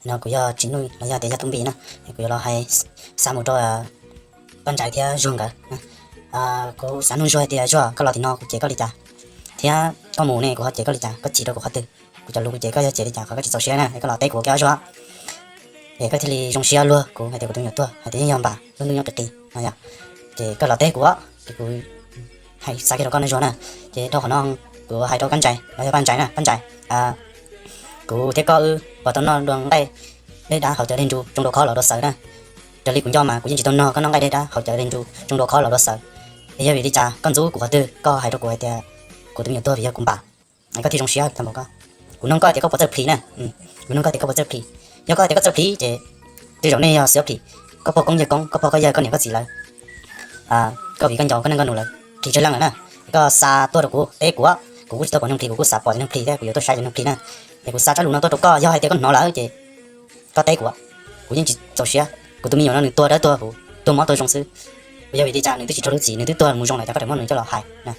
No kuv yog Tsis Nuj los yog tias yog Tub Npis na, kuv yuav los hais xav mus rau Paj Ntsais thiab Zuag nkawd. Kuv xav nug Zuag hais tias Zuag, koj los tim no kuv cem koj li cas, thiab koj mus ne kuv ho cem koj li cas, koj chim rau kuv qhov twg? Kuv cov lus kuv cem koj yog cem li cas, qhov koj tsis txaus siab na, es koj los teb kuv ua ke ob zaug, es koj thiaj li zoo siab luag kuv hais tias kuv tus me nyuam tuag, hais tias yeej yog npam, lub ntuj nyob pem qis no yog. Ces koj los teb kuv, ces kuv hais xav kiag rau koj ne Zuag na. Ces dhau qhov no kuv hais rau Kab Ntsais los yog Paj Ntsais na, Paj Ntsais, kuv thiab koj wb puas tau noj dua nqaij dej dab hauv cawv dej nrug tsoo dua khob los dua xawv na? Raws li kuv nco mas kuv yeej tsis tau noj koj noj nqaij dej dab hauv cawv dej nrug tsoo dua khob los dua xawv. Es yog vim li cas koj ntxub kuv qhov twg, koj hais rau kuv hais tias kuv tus me nyuam tuag vim yog kuv npam, es koj thiaj zoo siab tag npaum koj? Kuv nug koj tias koj puas txawj plhis na, kuv nug koj tias koj puas txawj plhis. Yog koj hais tias koj txawj plhis, tej zaum nej yog xwb plhis, koj pog koob yawg koob, koj pog koj yawg, koj niam koj txiv lawv, koj vim koj nco koj neej koj nus lawv plhis tsawg leej lawm na? Es koj xa tuaj rau kuv teb kuv, kuv kuj tsis tau pom neeg plhis, kuv kuj xav pom cov neeg plhis thiab kuv yuav tuaj saib cov neeg plhis na. Es kuv xa tsab lus no tuaj rau koj, yog hais tias koj hnov lawm ces koj teb kuv, kuv yeej tsis txaus siab. Kuv tus me nyuam no nws tuag dawb tuag huv, tuag mob tuag zoo xwb. Yog vim li cas nws twb tsis raug lub txim, nws twb tuag mus zoo lawm cas koj tseem muab nws coj los hais na?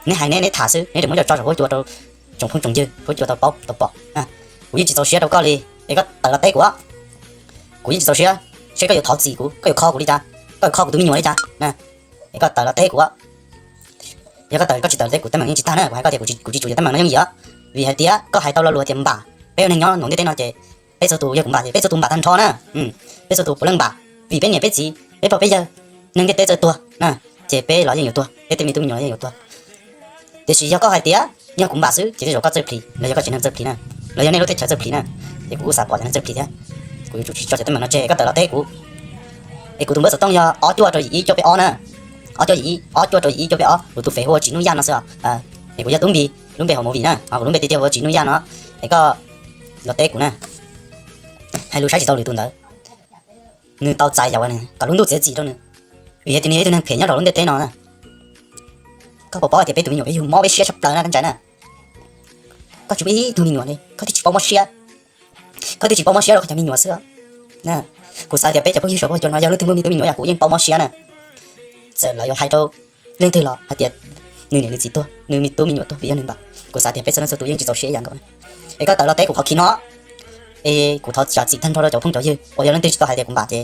Neb hais neb, neb tham xwb, neb tseem muab coj tso saum huab cua rau tsoom phooj tsoom ywg huab cua tau paub tau pom. Kuv yeej tsis txaus siab rau koj li, es koj tawm los teb kuv, kuv yeej tsis txaus siab, seb koj yuav thov txim kuv, koj yuav kho kuv li cas, koj yuav kho kuv tus me nyuam li cas? Es koj tawm los teb kuv. Yog koj tawm, koj tsis tawm los teb kuv teeb meem yeej tsis tag na, kuv hais koj tias kuv tsis tsum yog teeb meem no yooj yim, vim hais tias koj hais tau lo lus tias npam, peb ua neeg nyob ntuj ntiaj teb no ces peb txhua tus yog kuv npam ces peb txhua tus npam tag nrho na. Peb txhua tus puav leej npam, vim peb niam peb txiv, peb pog peb yawg, neeg ntiaj teb txawj tuag na, ces peb los yeej yuav tuag, peb tej me tub me nyuam los yeej yuav tuag. Tiam sis yog koj hais tias yog kuv npam xwb ces tej zaum koj txawj plhis los yog koj tsev neeg txawj plhis na, los yog nej lub teb chaws txawj plhis na, ces kuv kuj xav pom cov neeg txawj plhis thiab. Kuv yuav tsum tsis tso cov teeb meem no tseg, koj tawm los teb kuv. Es kuv tus npawb xov tooj yog ob cuaj rau yim ib cuaj peb ob na, ob cuaj yim ib, ob cuaj rau yim ib cuaj peb ob. Kuv tus fev hu ua Tsis Nuj Yaj no xwb os. Es kuv yog Tub Npis, lub npe hauv movie na, ho kuv lub npe tiag tiag hu ua Tsis Nuj Yaj no. Es koj los teb kuv na, hais lus saib tsis tau lwm tus ntawd, nws tau txais yam uas nws kom lub ntuj txiav txim rau nws, vim hais tias nws yog ib tug neeg phem nyob rau lub ntiaj teb no na. Koj puas paub hais tias peb tus me nyuam peb yug mob peb siab tshaj plaws na Kab Ntsais na? Koj tsis muaj ib tug me nyuam li koj thiaj tsis paub mob siab. Koj twb tsis paub mob siab rau koj cov me nyuam xwb. Kuv xav tias peb cov phooj ywg saum huab cua no yog leej twg muaj me tub me nyuam yam kuv yeej paub mob siab na. Txawm lawv yuav hais rau leej twg los hais tias nws niam nws txiv tuag, nws me tub me nyuam tuag vim yog nws npam, kuv xav tias peb txhua leej txhua tus yeej tsis txaus siab ib yam nkaus. Es koj tawm los teb kuv qhov khi no, es kuv thov zam txim tag nrho rau cov phooj cov ywg uas yog leej twg tsis tau hais tias kuv npam ces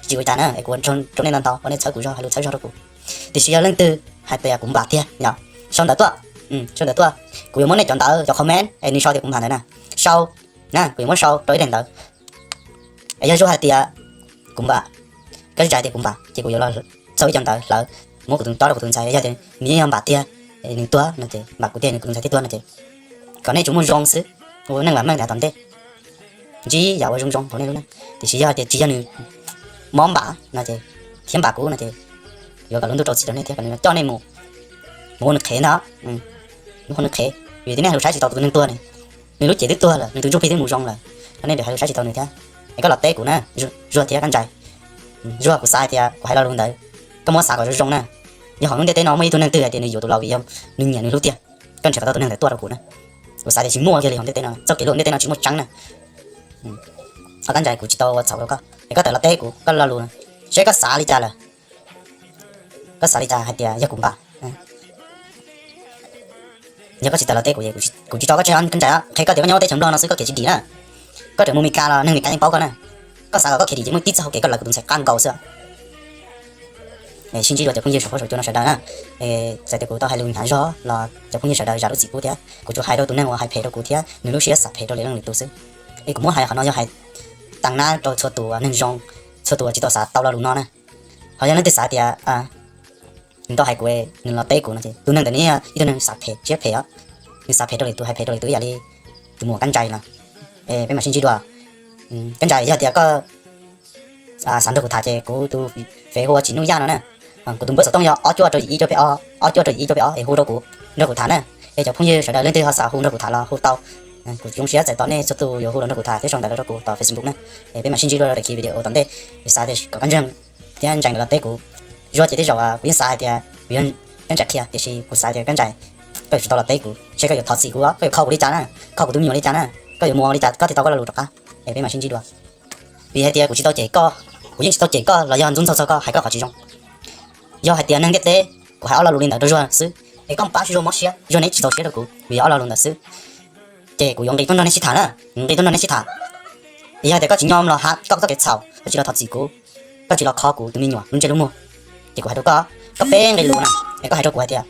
tsis ua cas na, es kuv ua rau nej ntau ntau uas nej txhawb kuv zog hais lus txhawb zog rau kuv. Tiam sis yog leej twg hais tias kuv npam tiag yog sau ntawv tuaj, sau ntawv tuaj, kuv yuav muab nej cov ntawv cov comment es nws sau tias kuv npam ntawd na, sau na, kuv yuav muab sau rau ib daim ntawv. Es yog Zuag hais tias kuv npam, Kab Ntsais hais tias kuv npam ces kuv yuav los txhau ib co ntawv hlawv muab kuv tus tob rau kuv tus ntxhais, yog tias nws yeej yog npam tiag, nws tuag no ces npam kuv tiag nws kuv tus ntxhais thiaj tuag no ces kom nej tsuas muaj zoo xwb, ua neej vam meej tom ntej, ntsib yam uas zoo zoo hauv nej lub neej. Tiam sis yog hais tias tsis yog nws mob npam no ces, thiab npam kuv no ces yuav kom lub ntuj rau txim rau nej thiab kom nws coj nej mus, mus ua nws qhev ntag, mus ua nws qhev, vim tias nej hais lus saib tsis tau tus neeg tuag ne, nws lub cev twb tuag lawm, nws tus ntsuj plig twb mus zoo lawm, nej hais lus saib tsis tau nws thiab. Es koj los teb kuv na, Zuag thiab Kab Ntsais. Zuag, kuv xav hais tias kuv hais lo lus ntawd, koj muab xav kom zoo zoo na. Yog hauv lub ntiaj teb no muaj ib tug neeg twg hais tias nws yuav tus laus vim yog nws nyiam nws lub tiag, koj nrhiav kom tau tus neeg ntawd tuaj rau kuv na. Kuv xav tias tsis muaj kiag li hauv ntiaj teb no, txoj kev luaj ntiaj teb no tsis muaj tseeb na. Ho Kab Ntsais, kuv tsis tau ua txhaum rau koj es koj tawm los teb kuv koj lo lus, seb koj xav li cas lawm. Koj xav li cas hais tias yog kuv npam? Yog koj tsis tawm los teb kuv, kuv tsis tso koj tseg, Kab Ntsais, qhia koj tias koj nyob teb chaws Nplog no xwb koj kev tsis dim na. Koj tseem mus Mes Kas los neeg Mes Kas yeej paub koj na. Koj xav kom koj kev dim ces muaj tib txoj hau kev koj lawv kuv tus ntxhais qab nkaus xwb. Sib ntsib dua cov phooj ywg saum huab saum cua no sawv daws na. Txawm tias kuv tau hais lus hnyav zog los cov phooj ywg sawv daws zam lub txim pub thiab, kuv tsuas hais rau tus neeg uas hais phem rau kuv thiab nws lub siab xav phem rau lwm leej lwm tus xwb. Es kuv muab hais qhov no yog hais tas nab rau txhua tus neeg zoo, txhua tus tsis tau xav tau lo lus no na. Ho yog leej twg xav tias nws tau hais kuv, nws los teb kuv no ces tus neeg ntawd nws yog ib tug neeg xav phem siab phem os. Nws xav phem rau lwm tus, hais phem rau lwm tus ib yam li tus muam Kab Ntsais no. Peb mam sib ntsib dua. Kab Ntsais, yog tias koj xav nrog kuv tham ces kuv tus fev hu ua Tsis Nuj Yaj no na. Kuv tus npawb xov tooj yog ob cuaj rau yim ib cuaj peb ob, ob cuaj rau yim ib cuaj peb ob es hu rau kuv, nrog kuv tham na. Es cov phooj ywg sawv daws leej twg ho xav hu nrog kuv tham los hu tau. Kuv zoo siab txais tos nej txhua tus yuav hu los nrog kuv tham thiab sau ntawv los rau kuv tom Facebook na. Es peb mam sib ntsib dua rau daim khi video tom ntej. Kuv xav tias kom Kab Ntsais thiab Ntsais nkawd los teb kuv. Zuag ces tej zaum kuv yeej xav hais tias kuv yog Kab Ntsais qhia, tiam sis kuv xav tias Kab Ntsais, koj yuav tsum tau los teb kuv seb koj yuav thov txim kuv, koj yuav kho kuv li cas na, kho kuv tus me nyuam li cas na, koj yuav muab li cas koj thiaj tau koj lo lus rov qab. Es peb mam sib ntsib dua. Vim hais tias kuv tsis tau cem koj, kuv yeej tsis tau cem koj los yog ntxub ntxaug txog koj hais koj qhov tsis zoo. Yog hais tias neeg ntiaj teb, kuv hais ob lo lus li ntawd rau Zuag xwb, es koj pab Zuag mob siab, Zuag neb tsis txaus siab rau kuv vim yog ob lo lus ntawd xwb, ces kuv yuav nqis tuaj nrog nej sib tham na, nqis tuaj nrog nej sib tham. Yog tias koj tsis nyom los hav koj txoj kev txhaum, koj tsis los thov txim kuv, koj tsis los kho kuv tus me nyuam lub ntsej lub muag, ces kuv hais rau koj, koj peb nqe lus na, es koj hais rau kuv hais tias,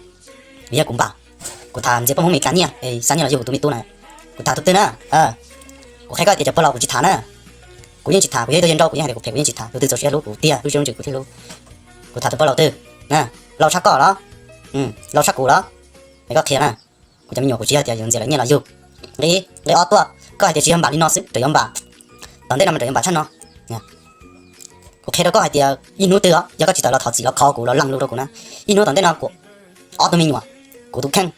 vim yog kuv npam, kuv tham ntxias poj Hmoob Mes Kas nyiaj es xa nyiaj los yug kuv tus me tub na, kuv tham tus twg na? Kuv qhia koj tias cov pog laus kuv tsis tham na, kuv yeej tsis tham, kuv yog ib tug yawg nrau kuv yeej hais tias kuv phem kuv yeej tsis tham, tus twg txaus siab hlub kuv tiag, lub siab lub ntsws kuv thiaj hlub. Kuv tham cov pog laus twg? Laus tshaj koj los? Laus tshaj kuv los? Es koj qhia na, kuv cov me nyuam kuv tsis yog tias yuav ntxias lawv nyiaj los yug. Nqe ib, nqe ob tuaj, koj hais tias tsis yog npam li no xwb, tseem yuav npam. Tom ntej no mas tseem yuav npam tshaj no. Kuv qhia rau koj hais tias ib hnub twg os, yog koj tsis tawm los thov txim los kho kuv los lees lus rau kuv na, ib hnub tom ntej no kuv ob tug me nyuam, kuv tus kheej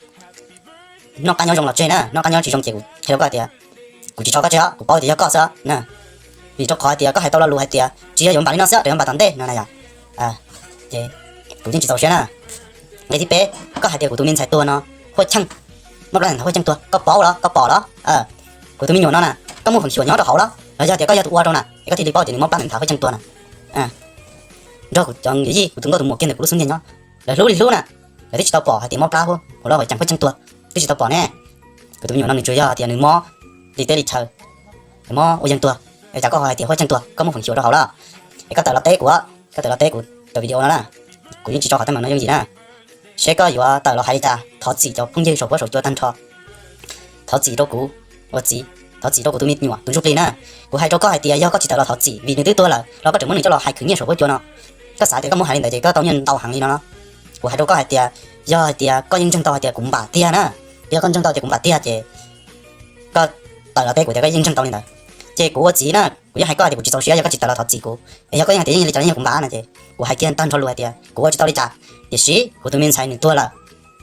noj qab nyob zoo los tseg na, noj qab nyob tsis zoo ces kuv qhia rau koj hais tias kuv tsis tso koj tseg os, kuv paub tias yog koj xwb na. Vim rau qhov hais tias koj hais tau lo lus hais tias tsis yog yuav npam li no xwb, tseem yuav npam tom ntej no na yom. Ces kuv yeej tsis txaus siab na. Nqe thib peb, koj hais tias kuv tus me ntxhais tuag no huaj cheej, muaj plab nthawv huaj cheej tuag, koj paub los koj pom los? Kuv tus me nyuam no na, koj muaj feem xyuam nyob rau hauv los, los yog tias koj yog tus ua rau na es koj thiaj li paub tias nws mob plab nthawv huaj cheej tuag na. Nrog kuv cov yij kuv tus nkauj tus muam kiag ntawm kuv lub xub ntiag nyob, lawv hlub li hlub na, lawv twb tsis tau pom hais tias mob plab huaj los huaj cheej huaj cheej tuag, twb tsis tau pom ne. Kuv tus me nyuam no nws tsuas yog tias nws mob li teb li chaw, mob ua yeeg tuag, es cas koj ho hais tias huaj cheej tuag, koj muaj feem xyuam rau hauv los? Es koj tawm los teb kuv, koj tawm los teb kuv cov video no na, kuv yeej tsis tso qhov teeb meem no yooj yim na. Seb koj yuav tawm los hais li cas thov txim cov phooj ywg saum huab saum cua tag nrho, thov txim rau kuv ua txiv, thov txim rau kuv tus me nyuam tus ntsuj plig na. Kuv hais rau koj hais tias yog koj tsis tawm los thov txim vim nws twb tuag lawm los koj tseem muab nws coj los hais khwv nyiaj saum huab cua no, koj xav tias koj muab hais li ntawd ces koj tau nyiaj ntau heev li no los? Kuv hais rau koj hais tias yog hais tias koj yeej ntseeg tau hais tias kuv npam tiag na, yog koj ntseeg tau tias kuv npam tiag ces koj tawm los teb kuv tias koj yeej ntseeg tau li ntawd. Ces kuv ua txiv na, kuv yeej hais koj hais tias kuv tsis txaus siab yog koj tsis tawm los thov txim kuv, es yog koj yeej tias yeej li cas yeej kuv npam no ces kuv hais kiag tag nrho lus hais tias kuv ua tsis tau li cas. Tiam sis kuv tus me ntxhais nws tuag lawm,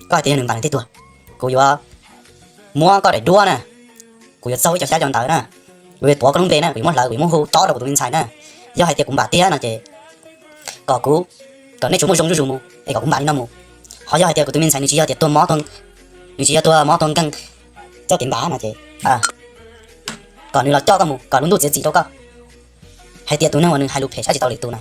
koj hais tias yog nws npam nws thiaj tuag, kuv yuav muab koj daim duab na, kuv yuav txaug ib co xyab cov ntawd na, kuv yuav tuav koj lub npe na, kuv yuav muab hlawv, kuv yuav muab hu tob rau kuv tus me ntxhais na. Yog hais tias kuv npam tiag no ces kom kuv, kom nej tsuas muaj zoo zuj zus mus es kom kuv npam li no mus. Ho yog hais tias kuv tus me ntxhais nws tsis yog tias tuag mob, nws tsis yog tuag mob tuag nkeeg txoj kev npam no ces kom nws los coj koj mus, kom lub ntuj txiav txim rau koj hais tias tus neeg uas nws hais lus phem saib tsis tau lwm tus na,